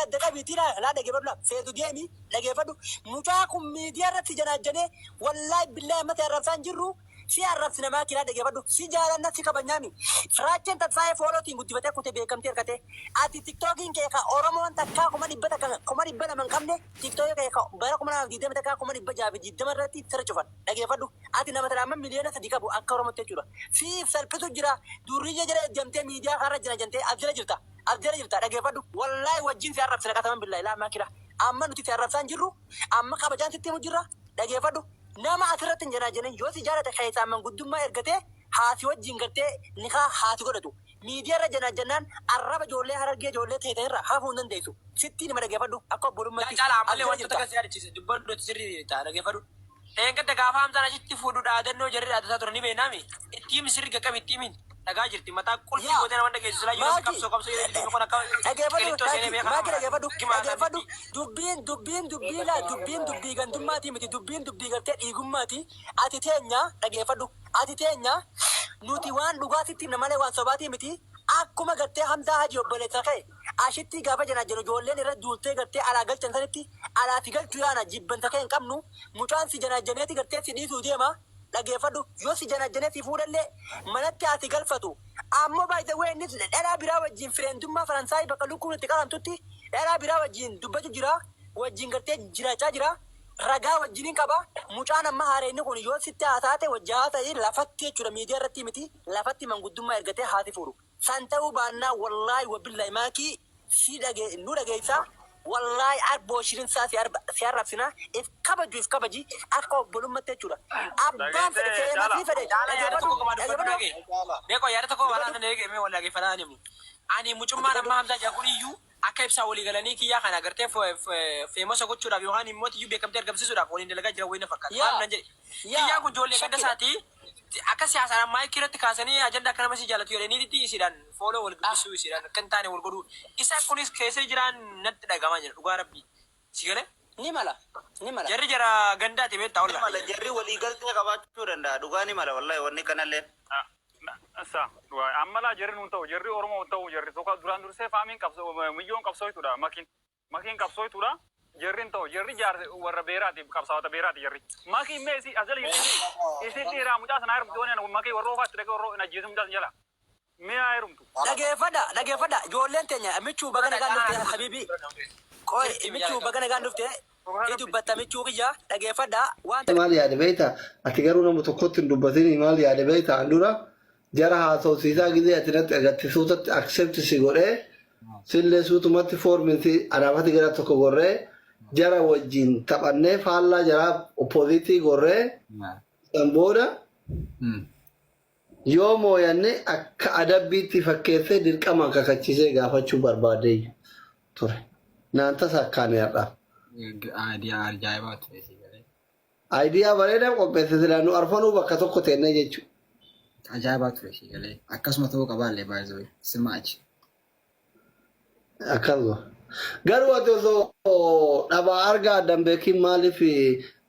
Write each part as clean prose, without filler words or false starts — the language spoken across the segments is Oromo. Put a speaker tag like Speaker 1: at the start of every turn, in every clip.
Speaker 1: Adda qabiitii laa laa dhageeffadhu laa feetu deemi dhageeffadhu. Mucaa kun miidiyaa irratti janaajjanee, wallaahi billaahi, amma ta'e arrabsaan jirru si arrabsina. Maakii, laa dhageeffadhu, si jaalanna, si kabajnaami. Raacheen Tasfaayee foolootiin guddifatee kute, beekamtii argate. Ati TikTokiin kee ka Oromoon takkaa 100,000, 200,000 hin qabne, TikTokii kee ka bara 2020 takkaa 620,000 irratti sirra cufan. Dhageeffadhu, ati nama tana amma 3 miliyoona qabu akka Oromootti jechuudha. Siif salphisu jira. Durriyyee jala ejjamtee miidiyaa kanarra jira jantee as jala jirta, as jala jirta. Dhageeffadhu, wallaahi wajjin si arrabsina, qasaman billaahi. Laa maakila, amma nuti si arrabsaan jirru, amma kabajaan sitti himu jirra. Dhageeffadhu, nama asirratti hin janaajjanin. Yoo si jaalate keessaan manguddummaa ergatee haasi wajjin gartee nikaa haasi godhatu. Miidiyaa irra janaajjannaan arraba ijoollee Harargee, ijoollee teetan irra hafuu hin dandeessu. Sittiin hima, dhageeffadhu, akka obbolummaatti
Speaker 2: Caalaa
Speaker 1: as
Speaker 2: ammallee
Speaker 1: jala
Speaker 2: wantoota
Speaker 1: jirta.
Speaker 2: kan si yaadachiise dubbadhu, sirrii ta'a, dhageeffadhu. Dheengadda gaafa Hamzaan achitti fuudhu dhaadannoo jarri dhaadataa turan ni beeknaami. Itti himi, sirri qaqqabi, itti himin. Dhagaa jirti, mataa qulfii gootee nama dhageessu silaa yeroo
Speaker 1: Maaki
Speaker 2: qabsoo qabsoo yeroo jirtu kun akka
Speaker 1: dhageeffadhu.
Speaker 2: qilixxoo seenee
Speaker 1: Maaki
Speaker 2: beekaa
Speaker 1: Maaki
Speaker 2: nama
Speaker 1: dhageeffadhu.
Speaker 2: gimaa
Speaker 1: Dhageeffadhu.
Speaker 2: isaaniitti.
Speaker 1: Dubbiin dubbii laa, dubbiin dubbii gandummaati miti, dubbiin dubbii gartee dhiigummaati. Ati teenya, dhageeffadhu, ati teenya, nuti waan dhugaatitti himna malee waan sobaatii miti. Akkuma gartee Hamzaa Haji obboleessa kee ashitti gaafa janaa jedhu ijoolleen irra duultee gartee alaa galchan sanitti alaa si galchuu yaana. Jibbansa kee hin qabnu. Mucaan si janaajaneeti gartee si dhiisuu deema. Dhageeffadhu, yoo si janaajanee si fuudhallee manatti haa si galfatu. Ammoo by the way, innis dhalaa biraa wajjin friendummaa Faransaay bakka lukkuun itti qalamtutti dhalaa biraa wajjin dubbatu jira, wajjin gartee jiraachaa jira. Ragaa wajjinin qaba. Mucaan amma haareenni kun yoo sitti haasaate wajji haasa'ii lafatti jechuudha, miidiyaa irratti miti, lafatti manguddummaa ergatee haati fuudhu. San ta'uu baannaa, wallaahi wabillaahi, maakii si dhage nu dhageessa, wallaahi arboo shirinsaa si arba si arrabsina. If kabaju, if kabaji akka obbolummaatti jechuudha. Abbaan fedhe
Speaker 3: Dhageessee Caalaa.
Speaker 1: feemasii fedhe.
Speaker 2: Caalaa, yaada
Speaker 1: Dhageeffadhu.
Speaker 2: tokko qabaa, dubbadhu.
Speaker 1: Dhageeffadhu.
Speaker 2: Dhagee. Beekoo, yaada tokko qabaa.
Speaker 1: Dubbadhu.
Speaker 2: Naan eege mee wal dhageeffadhaa ani. Ani mucummaan amma
Speaker 1: Dubbadhu.
Speaker 2: Hamzaa Jaakuun iyyuu akka ibsaa walii galanii kiyyaa kana agartee famous gochuudhaaf yookaan immoo iyyuu beekamtii argamsiisuudhaaf waliin dalagaa jira wayii na fakkaata. Maal nan jedhe. Kiyyaan kun ijoollee ganda
Speaker 1: Shakkiidha.
Speaker 2: isaati akka siyaasaan maayikii irratti kaasanii ajandaa akka nama si jaalatu jedhaniiti isiidhaan follow wal guddisuu, isiidhaan akka hin taane wal godhuu. Isaan kunis keessa jiraan natti dhagamaa jira, dhugaa rabbii. Si galee?
Speaker 1: Ni mala, ni mala.
Speaker 2: Jarri jara gandaati beektaa
Speaker 4: Ni
Speaker 2: olla.
Speaker 4: mala, jarri walii galtee qabaachuu danda'a. Dhugaa ni mala, wallahi, wanni kanallee.
Speaker 3: Sa amma laa, jarri nuun ta'u, jarri Oromoo ta'u, jarri tokko duraan dursee faamiin qabsoo miyyoon qabsooytuudha, makiin qabsooytuudha. Jarri hin ta'u, jarri jaarse warra beeraati, qabsaa'ota beeraati jarri. Makiin mee isi as jala jirti, isin dhiiraa mucaa sana heerumtu waan makii warra ofaatti dhaqee warra hin ajjeesu mucaa sana jala mee haa heerumtu.
Speaker 1: Dhageeffadha, dhageeffadha. Ijoolleen teenya, michuu, baga nagaan dhufte habibi. Qoy, michuu, baga nagaan dhufte. Ni dubbatta, michuu kiyya, dhageeffadha waan
Speaker 5: Maal yaade beektaa? Ati garuu nama tokkotti hin dubbatini. Maal yaade beektaa? An dura jara haasofsiisaa gizee ati natti agarti suutatti accept si godhee, sillee suutumatti foorminsi anaafati gara tokko gorree jara wajjin taphannee faallaa jaraa opposite gorree, san booda yoo mooyanne akka adabbiitti fakkeessee dirqamaan kakachiisee gaafachuu barbaadee ture. Naan tasa akkaan har'aaf.
Speaker 6: Idea ajaa'ibaa ture, si galee.
Speaker 5: Idea bareedaa qopheesse, silaa nu arfanuu bakka tokko teennee jechuudha.
Speaker 6: Ajaa'ibaa ture, si galee. Akkasuma ta'uu qabaallee baay'ee simaachi.
Speaker 5: Akkasuma. Garuu ati osoo dhabaa argaa addan beekin maaliif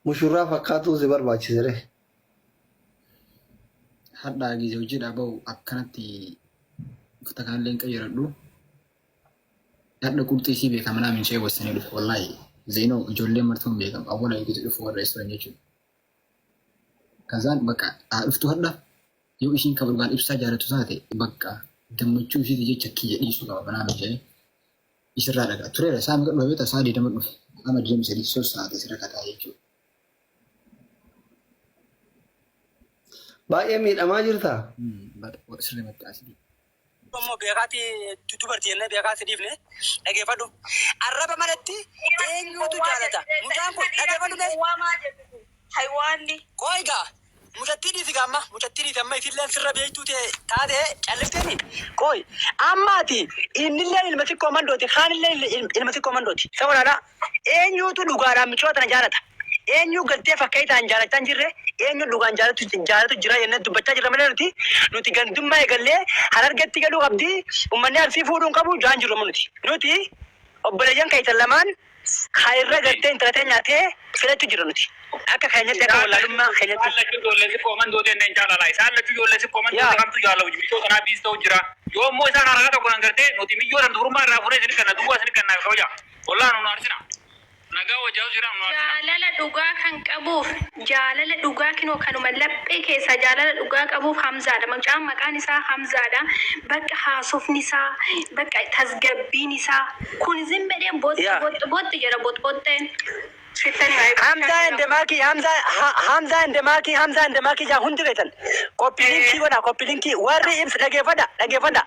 Speaker 5: mushurraa fakkaatuu si barbaachise ree?
Speaker 6: Hadhaa gizee hojiidhaa bahu akkanatti uffata kanallee hin qayyaradhu. Hadha qurxii isii beeka, manaa minshee gossanii dhufe, wallaahi. Zeenoo ijoolleen martuu hin beekamu. Awwala eegitu dhufu warra restaurant jechuudha. Kazaan bakka haa dhuftu, hadha yoo ishiin kan dhugaan ibsaa jaalatu taate, bakka gammachuu ishiiti jecha kiyya dhiisuu qaba manaa minshee. Isirraa dhagaa tureera, isaa meeqa dhufe beektaa? Isaa 20 dhufe. Amma 23, 3 sa'aati asirra kataa jechuudha.
Speaker 5: Baay'ee miidhamaa jirtaa?
Speaker 6: Sirriimatti asii.
Speaker 1: Ammoo beekaati dubartii jennee beekaa si dhiifne. Dhageeffadhu. Arraba malatti eenyuutu jaalata? Mucaan kun, dhageeffadhu mee.
Speaker 7: Waamaa jedhu haywaanni.
Speaker 1: Qoy gaa, mucattii dhiisi gaa, amma mucattii dhiisi, amma isilleen sirra beektuu ta'e taate callifteemi. Qoy, amma ati innillee ilma xiqqoo mandooti, kaanillee ilma xiqqoo mandooti. Sabanaadha. Eenyuutu dhugaadhaan mucoo tana jaalata? Eenyu galtee fakkeetaan jaalachaa hin jirre, eenyu dhugaan jaalatu jaalatu jira jennee dubbachaa jirra malee nuti gandummaa eegallee Harargetti galuu qabdi, uummanni Arsii fuudhuu hin qabu jaan jirru amma nuti. Nuti Obboleeyyan keessan lamaan kan irra gartee intala tee nyaatee filachuu jira nuti. Akka keenyatti akka wallaalummaa keenyatti.
Speaker 3: Isaan lachuu ijoollee siqqoo mandoo ta'e hin jaalala. Isaan lachuu ijoollee siqqoo mandoo
Speaker 1: Yaa.
Speaker 3: ta'e kamtu jaalala miyyoo tanaa biis ta'u jira. Yoo immoo isaan harakaa tokko nan gartee nuti miyyoo tan dubrummaa irraa fuunee isin kanna duwwaa isin kannaaf kabaja. Wallah nu arsina. Nagaa wajjaa jira nu arsina.
Speaker 8: Jaalala dhugaa kan qabuuf jaalala dhugaa kinoo kanuma laphee keessaa jaalala dhugaa qabuuf Hamzaadha. Mucaan maqaan isaa Hamzaadha. Bakka haasofni isaa, bakka tasgabbiin isaa kun zim jedhee bot
Speaker 1: Yaa.
Speaker 8: bot bot jedha bot botteen. Sittani waa'ee
Speaker 1: Hamzaa and Maki, Hamza, Hamza and Maki, Hamza and Maki jaa hundi keessan. Copy linkii godha, copy linkii. Warri ibsa dhageeffadha, dhageeffadha.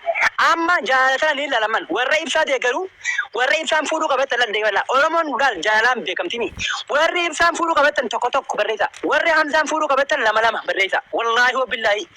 Speaker 1: Amma jaalatan ni ilaalaman. Warra ibsaa deeggaru, warra ibsaan fuudhuu qabatan lan deeggarra. Oromoon gaal jaalalaan beekamtini. Warri ibsaan fuudhuu qabatan tokko tokko barreessa. Warri Hamzaan fuudhuu qabatan lama lama barreessa. Wallaahi wa billaahi.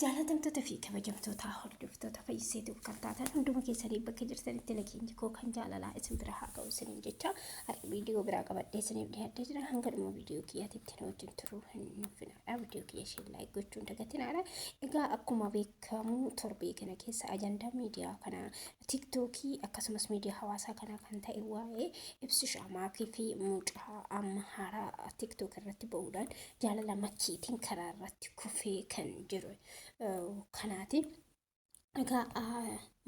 Speaker 9: Jaalatamtoota fi kabajamtoota hordoftoota Fayyiseetuuf kan taatan hunduma keessanii bakka jirtanitti nageenyi koo kan jaalalaa isin bira haa ga'u isiniin jecha har'a viidiyoo biraa qabadhee isiniif dhiyaadhee jira. Hanga dhuma viidiyoo kiyyaatitti na wajjin turuu hin nuffinaadha. Viidiyoo kiyya isheen like gochuun dagatinaadha. Egaa akkuma beekamu torbee kana keessa ajandaa miidiyaa kana tiktookii akkasumas miidiyaa hawaasaa kanaa kan ta'e waa'ee Ibsishaa Maakii fi mucaa amma haaraa tiktook irratti ba'uudhaan jaalala makkiitiin karaa irratti kufee kan jiru kanaati. Egaa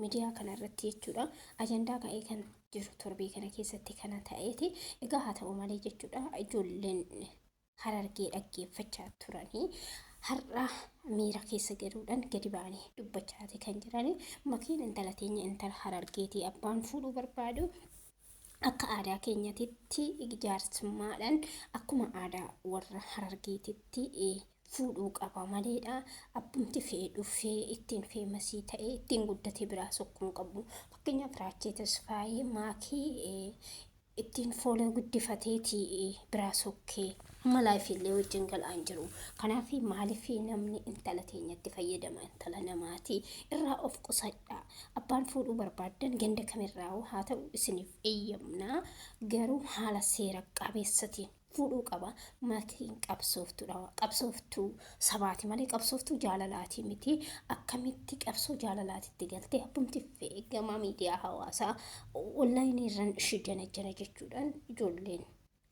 Speaker 9: miidiyaa kana irratti jechuudha ajandaa ka'ee kan jiru torbee kana keessatti kana ta'eeti. Egaa haa ta'u malee jechuudha ijoolleen Harargee dhaggeeffachaa turanii har'a miira keessa galuudhaan gadi ba'anii dubbachaati kan jirani. Makiin intala teenya intala Harargeetii abbaan fuudhuu barbaadu akka aadaa keenyatitti jaarsummaadhaan akkuma aadaa warra Harargeetitti fuudhuu qaba maleedha. Abbumti fe'e dhufee ittiin feemasii ta'ee ittiin guddatee biraa sokkuu hin qabu. Fakkeenyaaf Raachee Tasfaayee maakii ittiin fooloo guddifateeti biraa sokkee amma laayif illee wajjin galaa hin jiru. Kanaaf maaliif namni intala teenyatti fayyadama intala namaati irraa of qusadha. Abbaan fuudhuu barbaaddan ganda kamirraa haa ta'u isiniif eeyyamna garuu haala seera qabeessatiin fuudhuu qaba. Makiin qabsooftuudha. Qabsooftuu sabaati malee qabsooftuu jaalalaati miti. Akkamitti qabsoo jaalalaatitti galtee abbumti fe'e gama miidiyaa hawaasaa onlaayinii irraan ishii janajjana jechuudhaan ijoolleen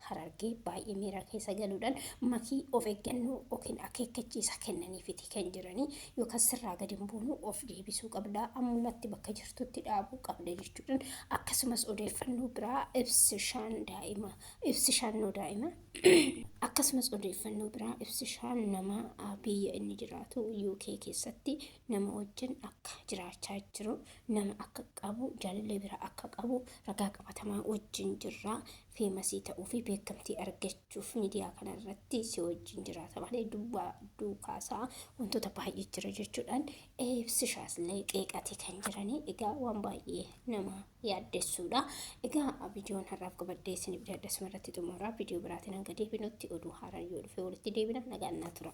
Speaker 9: Harargee baay'ee miira keessa galuudhaan makii of eeggannoo yookiin akeekkachiisa kennaniifiti kan jiranii yookaan sirraa gadi hin buunu of deebisuu qabda ammumatti bakka jirtutti dhaabuu qabda jechuudhaan akkasumas odeeffannoo biraa ibsishaan daa'ima Ibsishaan noo daa'ima. Akkasumas odeeffannoo biraa Ibsishaan nama biyya inni jiraatu UK keessatti nama wajjin akka jiraachaa jiru nama akka qabu jaalallee biraa akka qabu ragaa qabatamaa wajjin jirra. Feemasii ta'uu fi beekamtii argachuuf miidiyaa kana irratti si wajjin jiraata malee duwwaa duukaasaa wantoota baay'ee jira jechuudhaan Ibsishaas illee qeeqate kan jiranii egaa waan baay'ee nama yaaddessuudha. Egaa viidiyoon har'aaf qabadhee isiniif dhiyaadhe asuma irratti xumura. Viidiyoo biraatiin hanga deebinutti oduu haaraan yoo dhufe walitti deebina nagaan naa tura.